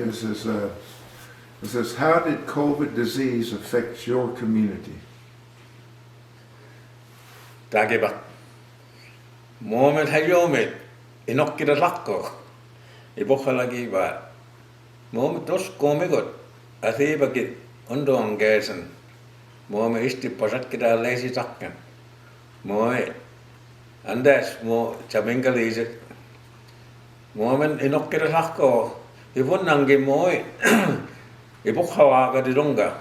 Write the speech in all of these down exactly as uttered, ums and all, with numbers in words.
This is, uh, this is how did COVID disease affect your community? Takiba. Muhmen hayomi, inokkida lakko. Ibohalagiba. Muhmen tos komikot. Asiibaki undoan gesin. Muhmen isti pasakkida leisi takken. Muhmen andas muhmen jabinga liisi. Muhmen inokkida lakko. Ibunnangi muhmen ibohalaga di dunga.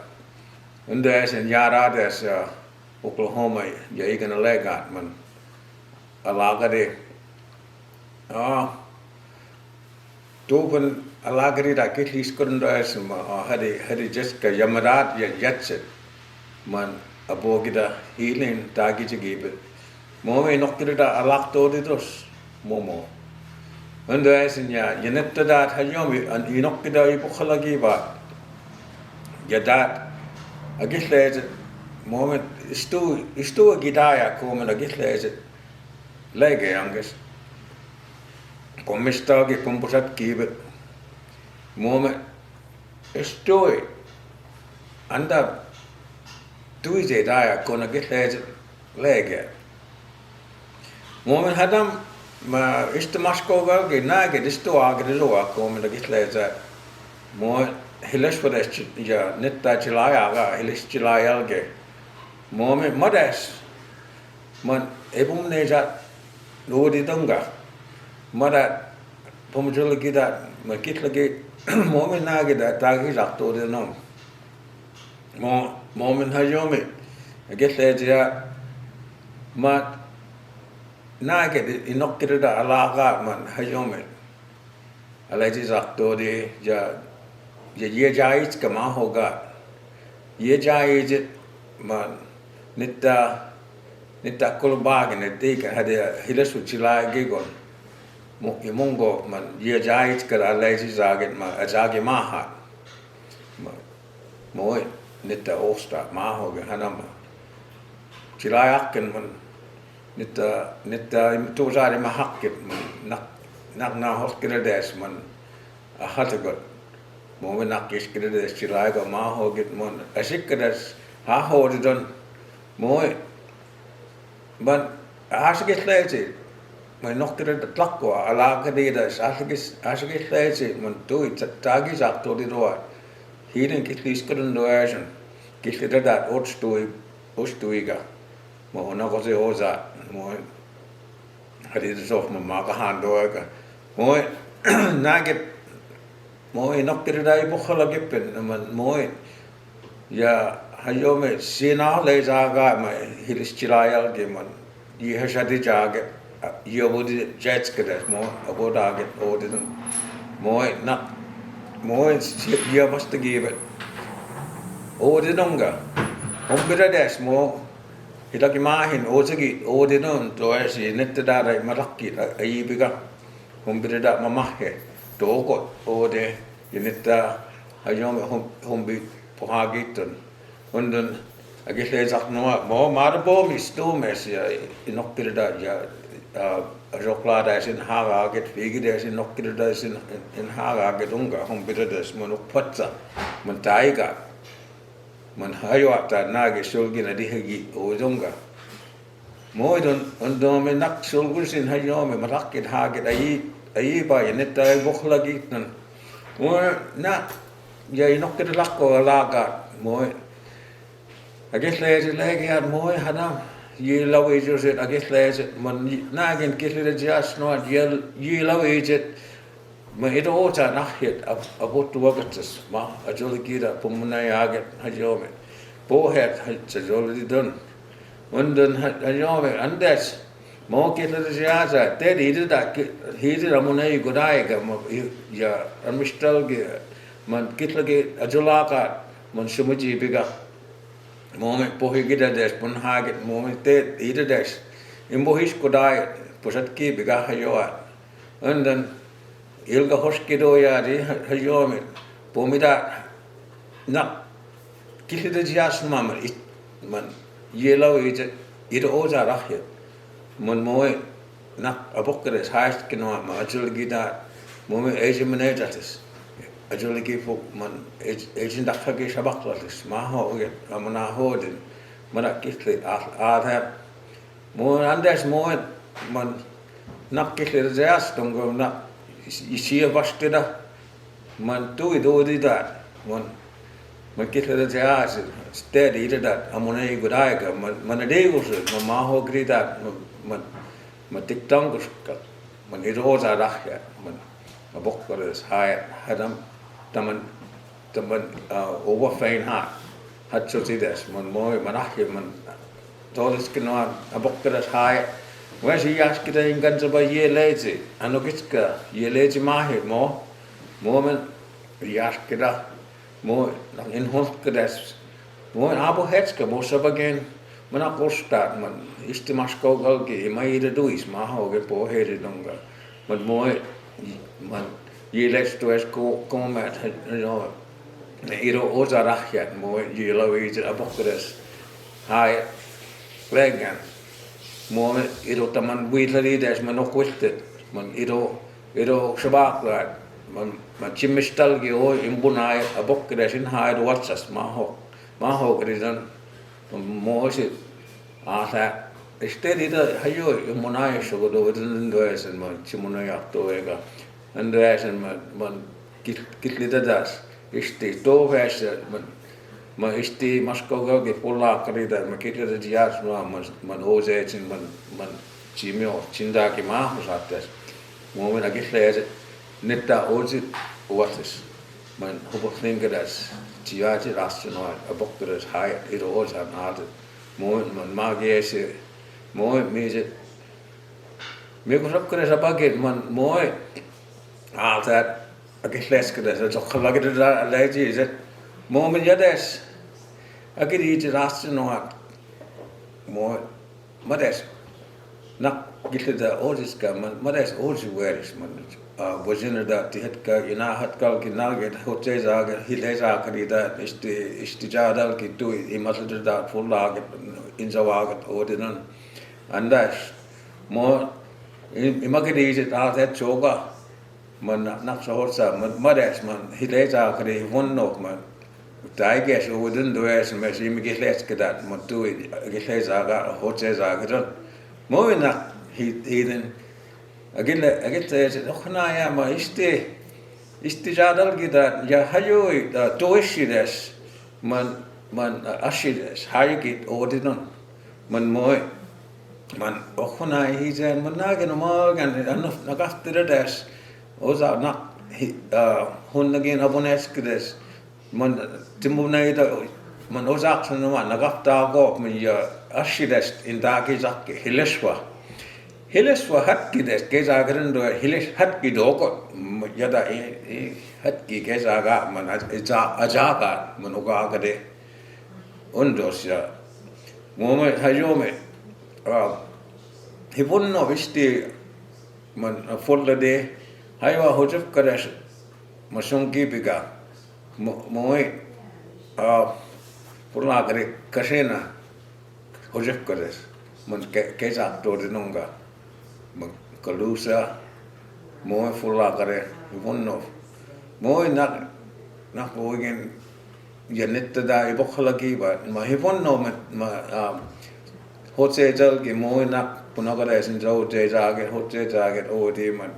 Undasin yara das, uh, Oklahoma ja igana legat man. Alagadi. Ah. Tuupan alagadi da kihlis kundas ma, ah, hadi, hadi jeska yamadat ja jatset. Man abogida healing tagi jigibe. Muhmen inokkida alakto di tos. Muhmen. Undasin ja, ja netta dat hayomi, an inokkida ibohalagiba. Ja dat. Agihleset. Muhmen istu, istu agidaya komen agihleset. Lege anges. Komista gi pumpusat kibe. Muhmen istui. Anda tuise daya kona gihleset lege. Muhmen hadam ma istu masko galgi nage istu agri lua komen gihleset. Muhmen hiles fodes ja netta jilai aga hiles jilai alge. Muhmen madas. Man epum ne ja ludi dunga. Mada pum juli gida, ma kitlagi, muhmen na gida, tagi jak to de nom. Mo, muhmen hayomi. Agihleset ja, ma na gida, inokkida alaga, man hayomi. Alaji jak to di, ja, ja, ja, ja, ich kama hoga. Ja, ja, ich, man, netta, netta kulbagi, netta ka hadi, hiles u jilai gigon. Mo, imungo, man, ja, ja, ich ka alaji jagin, man, ajagi maha. Man, Muhmen netta osta, maha hoga, hanama. Jilai akken man, netta, netta, tu sari ma hakket man, nak, nak na hoskida des man, a hatagot. Muhmen nak iskida des, jilai ga maha hoga man, a sikka des, ha hodi don. Muhmen, man, asigit leisi, man nokkida dat lakko, alagadi das, asigit, asigit leisi, man tui, ta-, tagi jak to di doa. Hiiden kihlis kadun doa esun, kihlis dat otstui, otstuiga. Muhmen na kosi osa, muhmen, hadi sof, man maka han doa ga. Muhmen, na get, Muhmen nokkida dai bukkala gippen, man, muhmen. Ja, hayomi, sina lei jaga, man, hilis jilai alge, man. Ji hasa di jage, ji abu di jets kedes, muhmen, abu dage, odi dun. Muhmen, na, muhmen, ji abu sta gibe. Odi dunga. Hom bida des, muhmen. Hidaki mahin, osigi, odi dun, to esi, nette dare, malakki, a, a, ibiga. Hom bida da mamahe, tokot, ode, ja netta, hayomi hom, hom bi, pohagitun. Undun, agihlesak noa, mo, mara bo, mi stu, mesi, ja, inokkida da, ja, a, a, joklada, sin haga, get, figida, sin nokkida da, sin, in haga, get, unga, hom bida da, sin, mo, nok patsa, man taiga. Man hayoa ta nage sulgin a dihagi o dunga. Muhmen, undun me nak sulgun sin hayomi, ma takkit hagit ayi, ayi ba, ja netta ai bukkala gitnan. Muhmen, na, ja inokkida lakko alaga, muhmen. Agihleset legiat, muhmen, hana, ji lawi jusit, agihleset, man, nagin kihlis da jas noa, ji, ji lawi jusit, Ma ida oja nahit, a, a bottu wagatas, ma, a jolgida, pumuna jaget, hayomi. Bohet, ha, sa joldi dun. Undun, ha, hayomi, andes. Ma, kihlis da jaja, te di ida da, ki, hidi da muna i godaiga, ma, i, ja, amistalgi, man, kitlagi, a jolaga, man, sumuji biga. Muhmen, pohigida des, pun haget, muhmen, te, ida des. Imbohis godai, pusatki biga, hayoa. Undun, ilga hoskido yadi, ha, hayomi, pumida, na, kihlis da jas mama, it, man, ji lawi jusit, ida oja rahya. Man muhmen, na, a bukkades, haist kinoa, ma, a jolgida, muhmen, eji mene jatis. Ajulikivuh man ej-, ejin dakkaki šabaklalis. Mahogit, amun ahotin. Man akitli, a-, aten. Mun andes mun, man nakkitli da jeas tungo na i-, i-, sia vastida. Man tui tui da. Man, man kitli da jeas, stedi ida da, amun ei gudaiga, man, man dei gusu, man maho grida, man, man, man tiktanguska. Man irosa rahja, man, man bokkares, hai, hadam, taman, taman, uh, overfein ha. Hat so tides, man moi, man ahje, man, toliske no, a bokkares, hai. Wen si jaskida in gansa ba je leji, ano kiska, je leji mahi, mo, mo men, jaskida, mo, nang in hon kedes, mo, abu hetska, mo sabagen, man a kostat, man, isti masko galgi, i ma ida duis, maho ge poheri donga. Man moi, man, je leji tues ko-, komet, no, ne irosa rahjat, moi, je lau ije a bokkares. Hai, legan. Moi, iro taman buitlalides, man okkuiltet. Man iro, iro šabaklat. Man, man tsimistalgi oi, in bunai, a bokkares, in hai, iro vatsas, maho. Maho, kridan. Moisi, asa, esteri da, hajo, mun ai, so go do, den duesen, man, tsi mun ai, akto ega. Den duesen, man, man, kit-, kitli da das. Isti, to ves, man, man isti, masko galgi, pulla, karida, man kitli da das, man, man, man ozetsin, man, man, tsimio, tsindaki, ma, osates. Mo men akitli, nitta, ozit, uvatis. Man, hubut lingadas, tsiaji, rastinoi, a bokkares, hai, iro, osan, atet. Moi, man, magesi, moi, misit. Miku sapkadas a bagit, man, moi. Altat, akitleskadas, a jokkalagit da, leji, iset. Moi, man, jades. Akit iji rastinoi. Moi, mades. Nak, gitlida, ojiska, man, mades, oji veris, man. A, vojinada, tihetka, ina hetkal, kinalget, hotsesaga, hilesakadida, isti, isti jadalki tui, imatlida, fullaget, inzavaget, odinan. Andas, mo, i-, imakadisit, a, tet soga, man, na-, nak sohotsa, man, mades, man, hilesakadi, vonnok, man. Taiges, odin, dues, me, si, mi, gitleskadat, man, tui, gitlesaga, hotsesaga, don. Mo, na, hi-, hidin, Agille, agille, okna ja ma isti, isti jadalgida, ja hajui, da, tuisides, man, man, a, asides, hajugit, odinon, man moi, man, okna ije, man, nage no malgan, ano, nagaftiredes, oza, na, hi, a, hun nagin abuneskides, Man, timunei da, man ozaksanuma, nagafta gop, man ja asides in dagi zakke, hilesva. Hilesva hatkides, ke zagren do, hiles hatki dogo, man, ja da, i, i, hatki ke zaga, man, a, a, ja, a zaga, man, oga gade. Undos, ja. Mo me, hajo me, a, hivunno visti, man, a, folla de, haiwa hojef kades, man, songi biga. Mo-, moi, a, pullagari kasina, hojef kades, man ke-, kesak tori nonga, man kalusa, moi pullagari, hivunno. Moi nak, nak poigin, ja nitta da, i bokhalaki ba, ma hivunno, ma, ma, a, hotse jalki, moi nak, punagare sin hotse jage, hotse jage, odi man.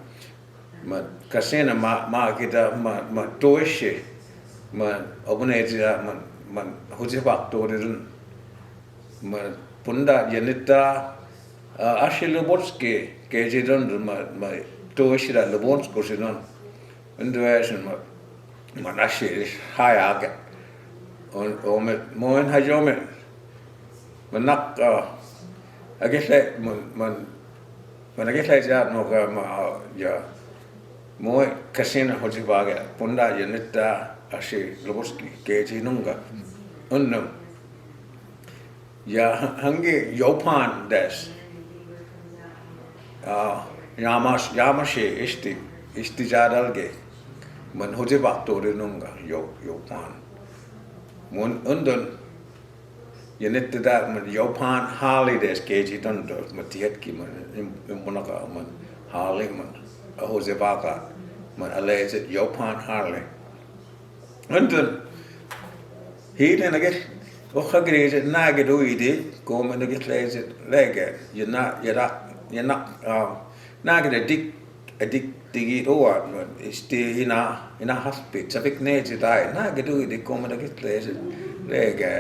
Man, kasina ma, ma kita, ma, ma, tuisi, man, abunetida, man, man, huti faktori dun, man, punda, ja nitta, a, asi lubotski, keji dun, man, man, tuisida lubotski si dun, unduesin, man, man, asi, hajage, un, un, man, moi, hajo me, man, nak, a, agile, man, man, Man agile ja no ka ma, a, ja. Moi kasina hoti bage, punda ja nitta asi lubotski, keji nonga. Unnum. Ja ha-, hangi jopan des. A, jamas, jamasi isti, isti jadalge. Man hoti faktori nonga, jo, jopan. Mun, undun. Ja nitta da, man jopan hali des keji dun do, man tiedätkin, man im-, immunaka, man hali, man ahose baka, man aleset jopan hali. Enten hiilin agit, oha agit iise naagit uiti, kuume agit leisi leege. Ja na, ja na, ja na, aa, naagit adik, adik, digi uat, man, isti ina, ina haspit, savik neesi tai, naagit uiti, kuume agit leisi leege.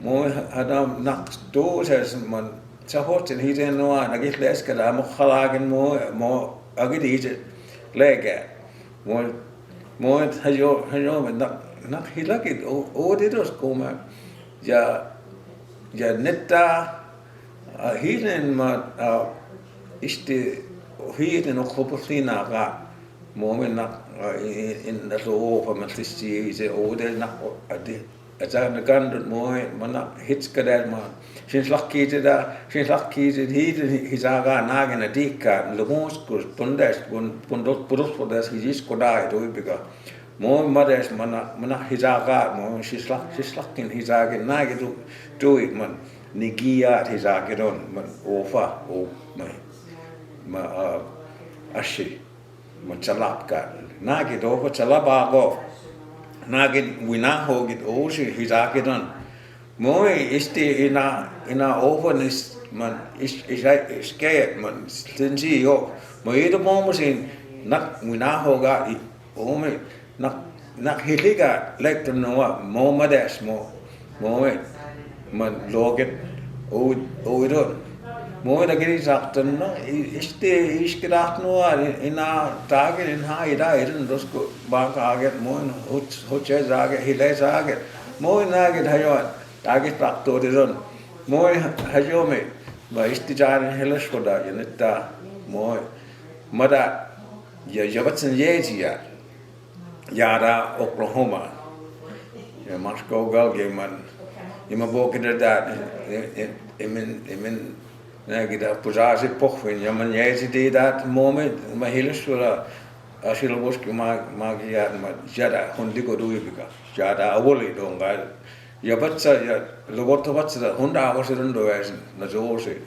Muhtin hada nak tuuses, man, sa hotin hiiten nua, agit leisi kada, mo halagin mo, mo, agit iise leege. Muhtin, muhtin hajo, hajo, me nak, nak hilakit, o, o de dos kuume. Ja, ja netta, aa, hiilin ma, aa, isti, hiilin oha puhtina ka, muhtin nak, aa, in, in, in, na so oha ma sisi, se o de nak, o, adi. Esa na kandut muhtin, ma nak hits kada ma. Sin slakki seda, sin slakki seda, hi, hi, hisaga naagin adikka, lumus kus, pundes, pun, pundus, pudus, pundes, hijis koda, itu ibika. Muhtin madas, ma nak, ma nak hisaga, muhtin sislak, sislakkin hisaga, naagin tu, tui, man, nigia hisaga don, man, oha, o, man, ma, aa, asi. Man salapka. Naagin oha salapako. Naagin winaho git osi hisaga don. Muhtin isti ina, ina oha nis, man is, is, is, is, man sinsi yo. Muhtin ida muhtin sin nak winaho ga i, muhtin nak, nak hiliga lekton nua, muhtin madas mo. Muhtin, man loget, o, o idon. Muhtin agiri saktan na, i, isti, iskidak nua, i, ina tagin, in ha, ida, idon, dos ko, bang aget, muhtin, hut, hut se saget, hile saget. Muhtin agit hajoan, tagit takto idon. Muhtin hajomi, ma isti jarin hiles koda, ja netta, muhtin, mada, ja, ja batsan jeji ja. Jada Oklahoma. Ja maško galge man. Ima bokida dat, i, i, imin, imin, na gida puzasi pohvin, ja man jeji di dat, muhtin, ma hilis sula, asil boski ma, ma gia, ma, jada, hun liko duibika. Jada, awoli donga. Ja batsa, ja, logorto batsa, hunda awasi dondo esin, na josi.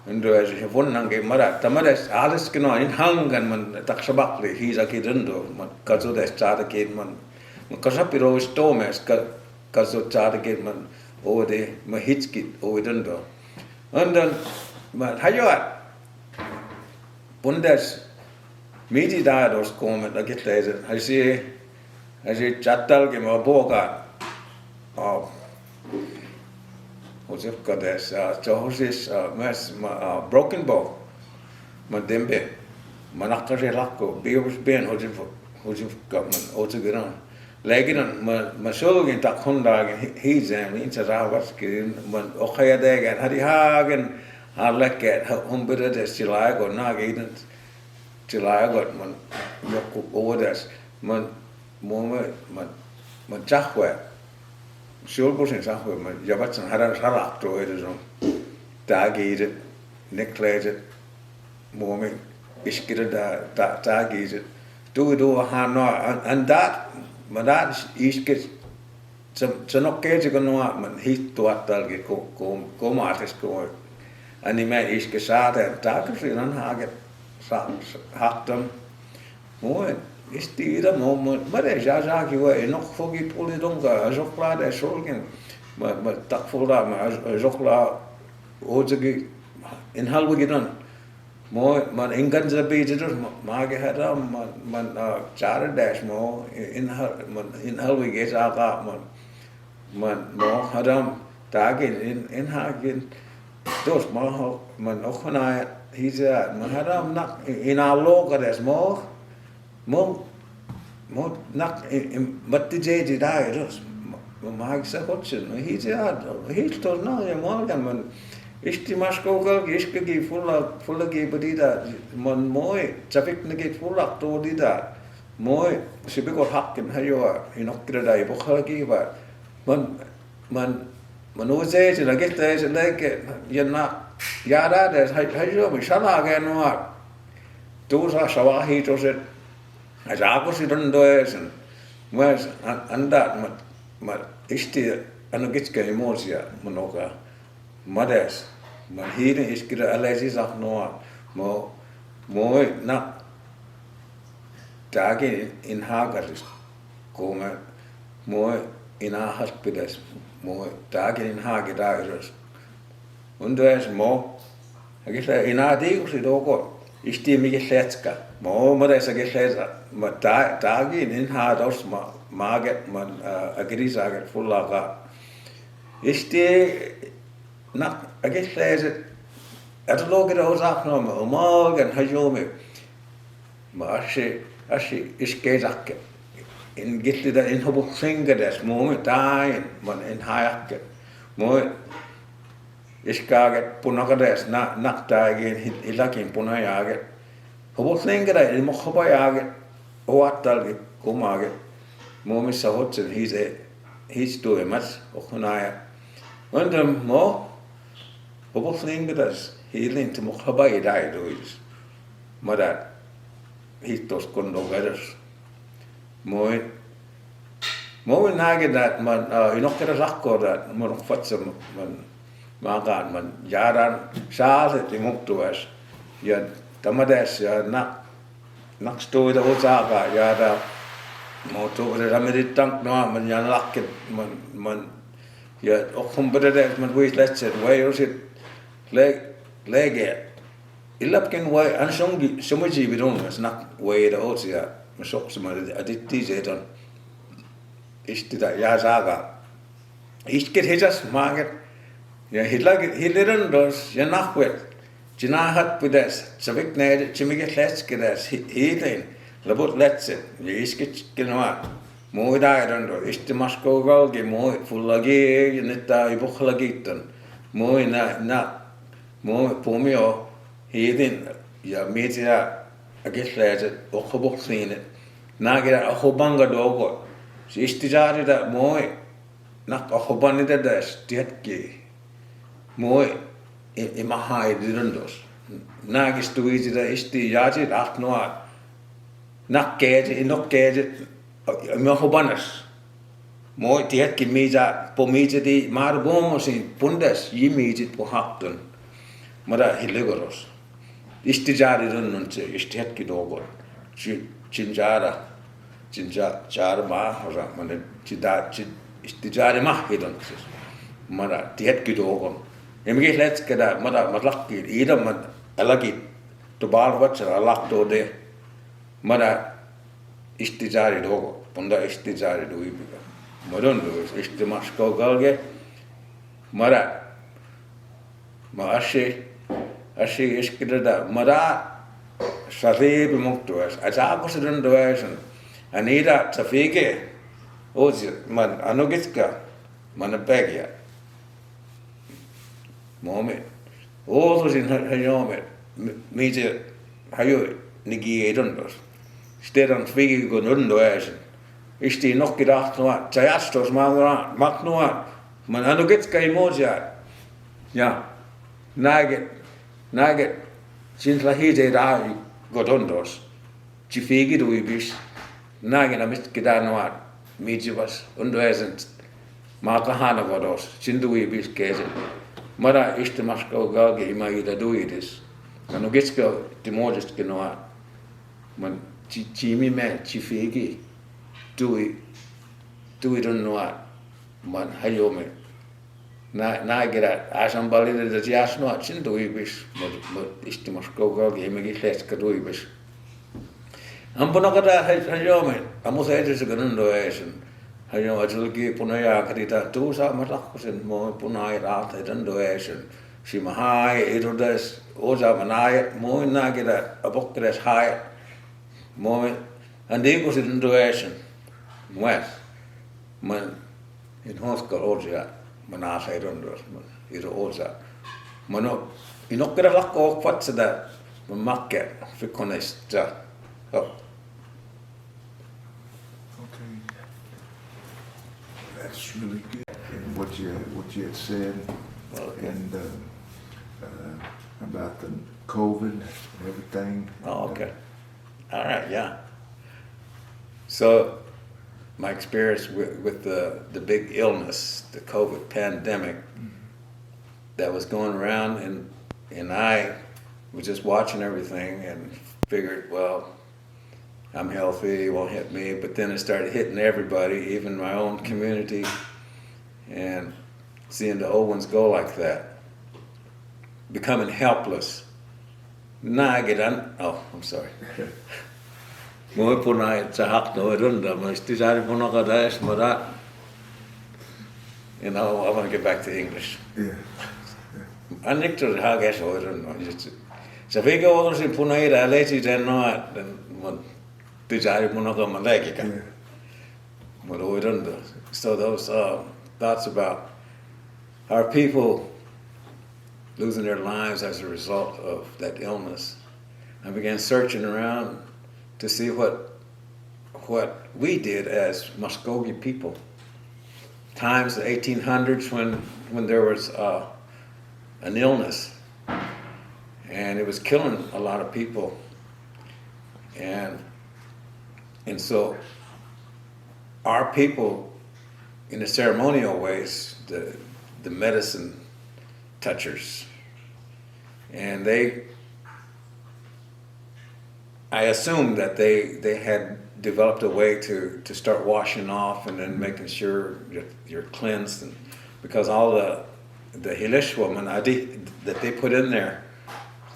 Endo es he vunnange mara, tamares alis kino in hangan man taksabakli, hizaki dendo, man kazudes tadakin man, man kasapiro istomes, ka, kazu tadakin man, ode, man hitskit, ode dendo. Enden, man hajoat, pundes, midi dados komen, agit leisen, hasi, hasi chattal ke ma boga, ah, Hosifka des, ah, so hosis, ah, mes, ma, ah, broken bow. Ma dembe. Ma nakkasi lakko. Bius ben hosif, hosifka man, otigiran. Legiran, ma, ma solgin tak hondagen, hi, hisen, insa rahavatski, man, okaya degen, hadi hagen, hallekke, ha, humbire des, silaigo, nagiden, silaigo, man, yokku, odes, man, Muhme, man, man sahve. Siulbusin sahve, man, ja batsan hara, hara to eri son. Tagiiset, nekleeset, muhme, iskire da, ta, tagiiset. Tui du han no, an, an dat, man dat iskis, san, san okkeesi ko no, man hit tuottalki ko, ko, ko maatis ko. Ani me iskis saate, tatus inan haget, sa, sa, haktam. Muhme, istiida muhme, mare ja ja ki we, inok fogi puli donga, azoklaa de solgin. Ma, ma, tak fulda, ma, az, azoklaa, ozagi, inhalwigi don. Muhme, man, ingan zabi jidus, ma, mage hada, man, man, ah, chara dash, muhme, in, inhal, man, inhalwigi zaga, man. Man, muhme, hadam, tagin, in, inhagin, dos, muhme, man, okona, hiza, man, hadam, nak, in, alo, kades, muhme, muhme, muhme, nak, in, in, matti, je, je, dai, dos, muhme, muhme, hagsa, kotsin, muhme, hiza, hil, tos, na, ya, muhme, kan, man, isti, masko, kal, iskagi, fulla, fullagi, badida, man, muhme, chafik, nagi, fulla, to, dida, muhme, sibikor, hakkin, hajoa, inokkira, dai, bokhalagi, ba, Man, man, man use, si lagi, te, si lagi, ja na, ja da, de, hai, hai, jo, mi, sala, ge, no, a. Tu, sa, sawa, hi, to, se. A, sa, ko, si, don, do, e, sen. Mas, an, anda, ma, ma, isti, anu, gitske, hi, mo, si, a, mo, no, ka. Ma, des. Ma, hi, ni, iskira, ale, si, sa, no, a. Mo, mo, na. Tagi, in, hagaris. Kume, Mo ina halpidas, mo taagi in haagi dairus. Undues mo, agis ina diigusi dogo, isti migilletska. Mo, mo des agis, ma ta-, taagi in haados, ma, maaget, ma, a, agirisaget fullaga. Isti na, agis, ata logi da osak no, ma, ma gen hajumi. Ma asi, asi iskesakke. In gillida, in hobuslingedes, mo mi tain, man in hajakke. Mo iskaget, punakadas, na, naktaigin, hi-, hilakin punajaget. Hobuslingedes, in mo hobajaget. Oattalgi, kumaget. Mo mi sahotsen, hise, his tuimas, ohunaja. Undem mo, hobuslingedes, hilin, te mo hobaidai duis. Mada, hitos kondogedes. Moi, moi naagi dat man, a, inokkeda sakko dat, mo fatsa man, magat man, jaran, saaset i muktuas. Ja tamadas, ja na, nakstuida usaga, ja da, mo tuuda da meri tank no, man, ja lakket, man, man, ja okkum bededet, man, wis letset, wai usit, le, lege. Illapkin wai, an songi, somuji bidon, mas nak wai da otsia, ma soksi ma adittisetan. Isti da, ja saga. Isket hijas maget. Ja hilagi, hiledan dos, ja nahwet. Jinahat pidas, savik nede, jimige hetskedas, hi-, hilen, labut letset, ja isket kinua. Mui da edan do, isti masko galgi, mui fullagi, ja netta ibuhlagitan. Mui na, na, mui pumio, hiidin, ja mitia, agis letset, ohoboksinet. Nagira ohobanga dogo. Si isti jarida, mui, nak ohobanida das, tietki. Mui, i, i maha i dirondos. Nagis tuisida isti jaji ahtnoa. Nak keji, inok keji, i maha banas. Mui tietki mija, po mija di mar bomosin pundas, i mija po haktun. Mada hiligoros. Isti jari dun nun se, isti hetki dogon. Si, sin jara. Sin ja-, jara ma, osa, mane, si da, si, isti jari ma, hidon se. Mada, ti hetki dogon. Emgi letskeda, mada, madlakki, ida mad, alagi, to balvat, sa, alak to de. Mada, isti jari dogo, punda isti jari duibiga. Madon do, isti masko galge. Mada, ma asi, asi iskidada, mada, saribi muktuas, ajago sidon duasan. Anida, safige, ozi, man, anugitska, man apegia. Momi. Ozo sin ha-, hayomi. Mi-, mije hayo nigi edondos. Stedan figi go nundoesin. Isti nokki dahtnua, jajastos magnua, magnua. Man anugitska i moja. Ja. Nage, nage, sin lahije da godondos. Ji figi duibis. Nagin amiskida noa, mijibas, unduesen, ma kahana godos, sin duibis kesin. Mada isti masko galge ima ida duidis. Kanu gitsko ti mojiski noa. Man ji, jimi me, ji figi. Dui, duidun noa. Man hayomi. Na, na gira, asan balida da jias noa, sin duibis, mo, mo, isti masko galge, ima gi leska duibis. Ampunakada ha-, hayomi, amu sa ejesi ganun doesin. Hayomi, ajulgi punaja kadita, tuusa malakkusin, mo punaja raata edan doesin. Si mahai, irudes, oza manai, mo na gira, abokkedes hai, mo, andigusin doesin. Mues. Man, in hoskal oja, man asa irondos, man, iro oja. Mano, inokkeda lakko ok fatsada, man makke, fikonesta. Oh. Okay. That's really good. And what you, what you had said, okay, and, uh, uh, about the COVID and everything. Oh, okay. All right, yeah. So, my experience with, with the, the big illness, the COVID pandemic, that was going around, and, and I was just watching everything and figured, well, I'm healthy, it won't hit me. But then it started hitting everybody, even my own community. And seeing the old ones go like that, becoming helpless. Nagidan, oh, I'm sorry. Mo puna sa hak no runda, ma sti sari puna ka da es ma da. You know, I want to get back to English. Yeah. An nikto ha ges o runda. Sa vige o sin puna ida leti den no den mo sti sari puna ka ma legi ka. Yeah. Mo runda. So those uh, thoughts about our people losing their lives as a result of that illness. I began searching around to see what what we did as Muskogee people. Times the eighteen hundreds when when there was uh, an illness and it was killing a lot of people, and and so our people, in the ceremonial ways, the the medicine touchers, and they I assume that they, they had developed a way to, to start washing off and then making sure you're, you're cleansed. And because all the, the hileshwa man adi that they put in there,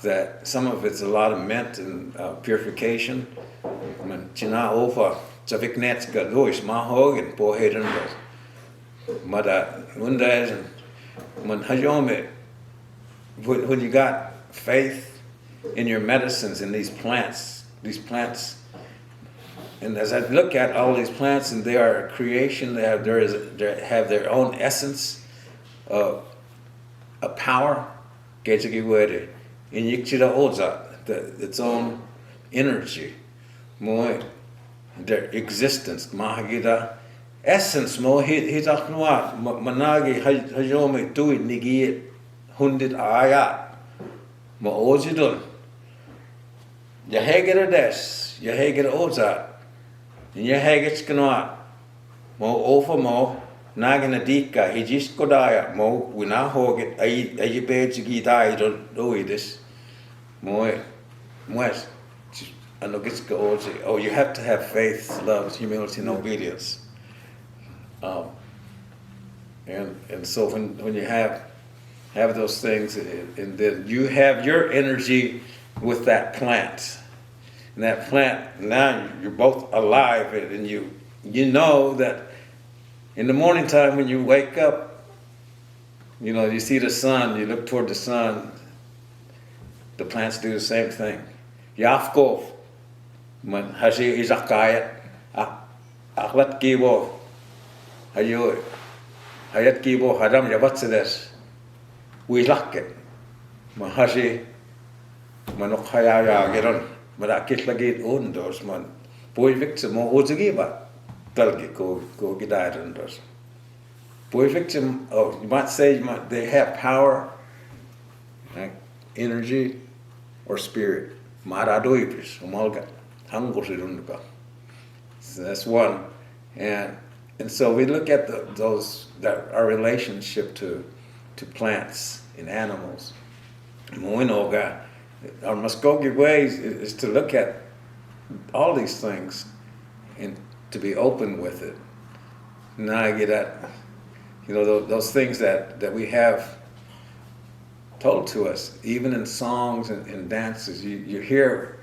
that some of it's a lot of mint and uh, purification. Man, china ofa, chaviknetska lois, ma hogan, po hedon. Mada, undazin, man hajome, when, when you got faith in your medicines, in these plants, these plants. And as I look at all these plants, and they are a creation, they have, there is, they have their own essence, uh, a power, kejiki wede, in yikchida oza, the, its own energy. Mo their existence, mahagida essence, mo hi, hitak nua, ma, managi, ha, hajomi tui nigi hundit aya, mo ozidun. Ya hegere des, ya hegere oza, ya hegere skenua, mo ofa mo, nagi na dika, hijis kodaya, mo wina hoget, ayi, ayi bejigi dai do, do idis. Mo, mo es, ano gitska ozi. Oh, you have to have faith, love, humility, and obedience. Um, and, and so when, when you have have those things, and then you have your energy with that plant. And that plant, now you're both alive, and you you know that in the morning time when you wake up, you know, you see the sun, you look toward the sun, the plants do the same thing. Yafkov, man, hasi izakayat, ak, aklat kibo, hayo, hayat kibo, hadam yabat sedes. Wi lakket. Man hasi, man ok haya ya geron. Man akit lagi undos, man. Pui vikse mo uzigiba. Talgi ko, ko gidai undos. Pui vikse, oh, you might say you might, they have power, like energy or spirit. Mara doibis, umalga. Hango si dunduka. So that's one. And and so we look at the, those that our relationship to to plants and animals. Muinoga, our Muskogee ways is, is to look at all these things and to be open with it. Now you get that, you know, those, those things that, that we have told to us, even in songs and, and dances, you, you hear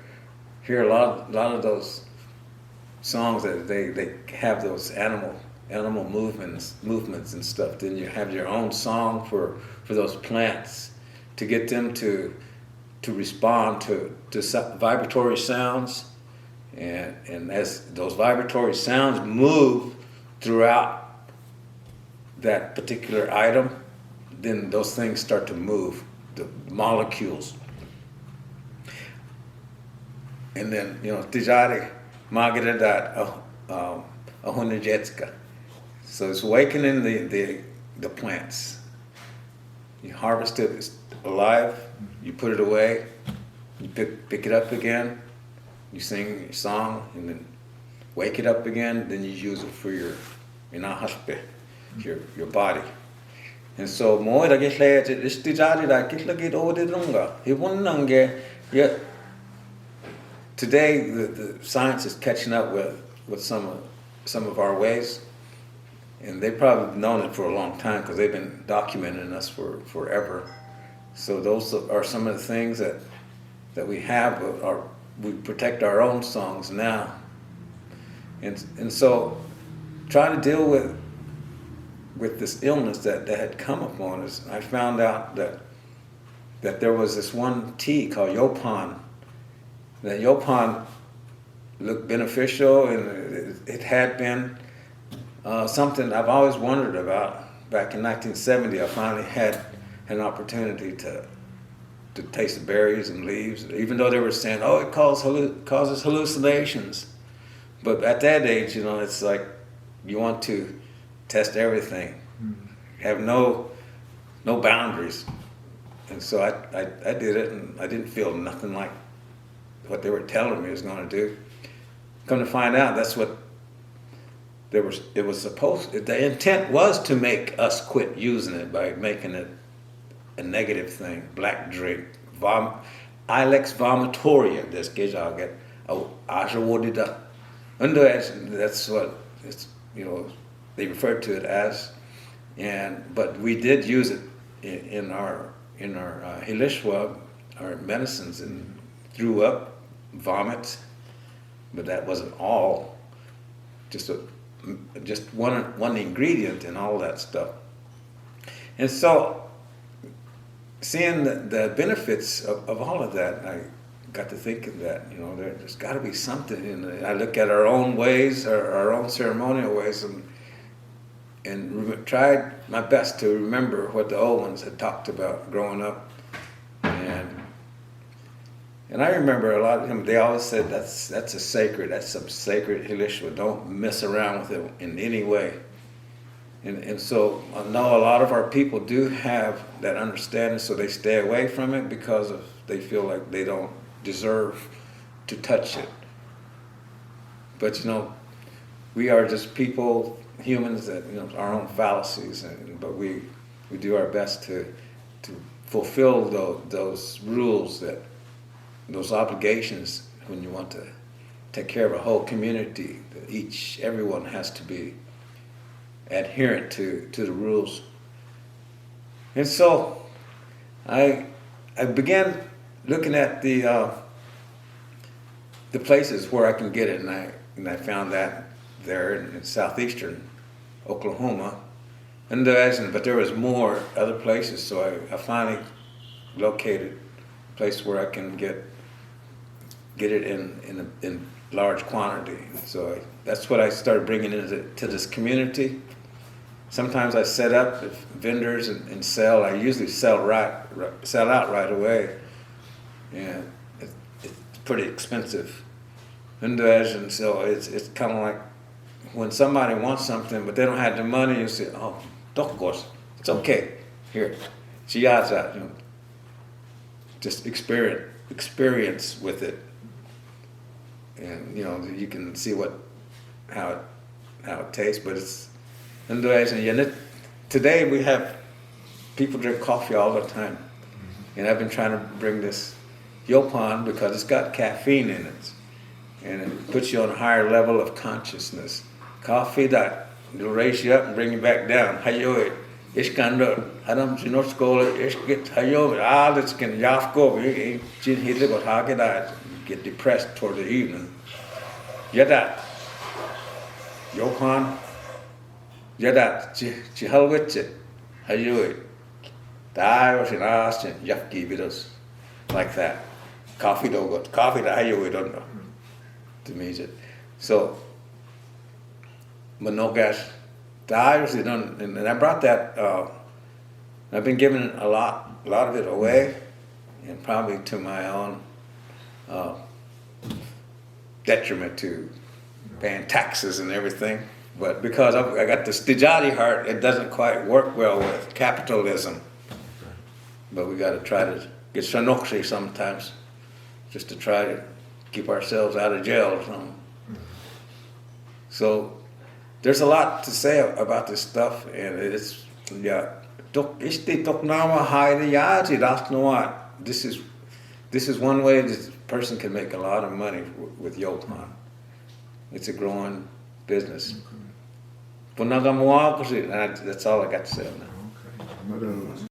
hear a lot, lot of those songs that they, they have those animal animal movements movements and stuff. Then you have your own song for for those plants to get them to to respond to to vibratory sounds, and and as those vibratory sounds move throughout that particular item, then those things start to move, the molecules. And then, you know, tijari, magida that, uh, um, ahuna jetska. So it's awakening the, the, the plants. You harvest it, it's alive, you put it away, you pick, pick it up again, you sing your song, and then wake it up again, then you use it for your, your nahaspe, your, your body. And so mo da ke hle te isti jari da ke hle ke do de dunga. He wun nange ye today the, the science is catching up with, with some of, some of our ways, and they've probably known it for a long time because they've been documenting us for forever. So those are some of the things that, that we have, uh, our, we protect our own songs now. And, and so trying to deal with, with this illness that, that had come upon us, I found out that, that there was this one tea called Yaupon. That Yaupon looked beneficial, and it, it had been, uh, something I've always wondered about. Back in nineteen seventy, I finally had an opportunity to, to taste the berries and leaves, even though they were saying, "Oh, it causes, hallu-, causes hallucinations." But at that age, you know, it's like you want to test everything, have no, no boundaries. And so I, I, I did it, and I didn't feel nothing like what they were telling me it was gonna do. Come to find out, that's what there was, it was supposed, the intent was to make us quit using it by making it a negative thing, black drink, vom-, Ilex vomitoria, that's, oh, I should, what did that? And that's, that's what it's, you know, they referred to it as. And, but we did use it in, in our, in our, uh, Hilishwa, our medicines, and threw up, vomit, but that wasn't all. Just a, just one, one ingredient in all that stuff. And so, seeing the, the benefits of, of all of that, I got to thinking that, you know, there, there's gotta be something in it. I look at our own ways, our, our own ceremonial ways, and, and re-, tried my best to remember what the old ones had talked about growing up. And, and I remember a lot of them, they always said, "That's, that's a sacred, that's some sacred Hilishwa. Don't mess around with it in any way." And, and so I know a lot of our people do have that understanding, so they stay away from it because of, they feel like they don't deserve to touch it. But, you know, we are just people, humans that, you know, our own fallacies, and, but we, we do our best to, to fulfill tho-, those rules, that, those obligations when you want to take care of a whole community, that each, everyone has to be adherent to, to the rules. And so I, I began looking at the, uh, the places where I can get it, and I, and I found that there in, in southeastern Oklahoma. And there isn't, but there was more other places, so I, I finally located a place where I can get, get it in, in, in large quantity. So I, that's what I started bringing into, to this community. Sometimes I set up vendors and, and sell. I usually sell right, right, sell out right away. And it, it's pretty expensive. And so it's, it's kinda like when somebody wants something, but they don't have the money, you say, "Oh, of course, it's okay. Here, see, you know, just experience, experience with it." And, you know, you can see what, how it, how it tastes, but it's, and today we have, people drink coffee all the time. And I've been trying to bring this Yaupon because it's got caffeine in it. And it puts you on a higher level of consciousness. Coffee that will raise you up and bring you back down. Hayo, iskando, adam sinoskola, iskit, hayo, all this can yafko, chin hidli got hake that, get depressed toward the evening. Yada, Yaupon, yada, chi, chi halwitche, hayo, tayo, sin asin, yafki bidos, like that. Coffee do got, coffee that, hayo, don't know. To me, it. So, Monogash, the Irish, they don't, and, and I brought that, uh, I've been giving a lot, a lot of it away, and probably to my own, uh, detriment to paying taxes and everything. But because I've, I got this Tijari heart, it doesn't quite work well with capitalism. But we gotta try to get shanokshi sometimes, just to try to keep ourselves out of jail or something. So there's a lot to say about this stuff, and it's, yeah. Tok, isti tok nama haide ya ti das no. This is, this is one way that person can make a lot of money w- with Yo'tan. It's a growing business. But not gonna walk with it. And I- that's all I got to say on that. Mada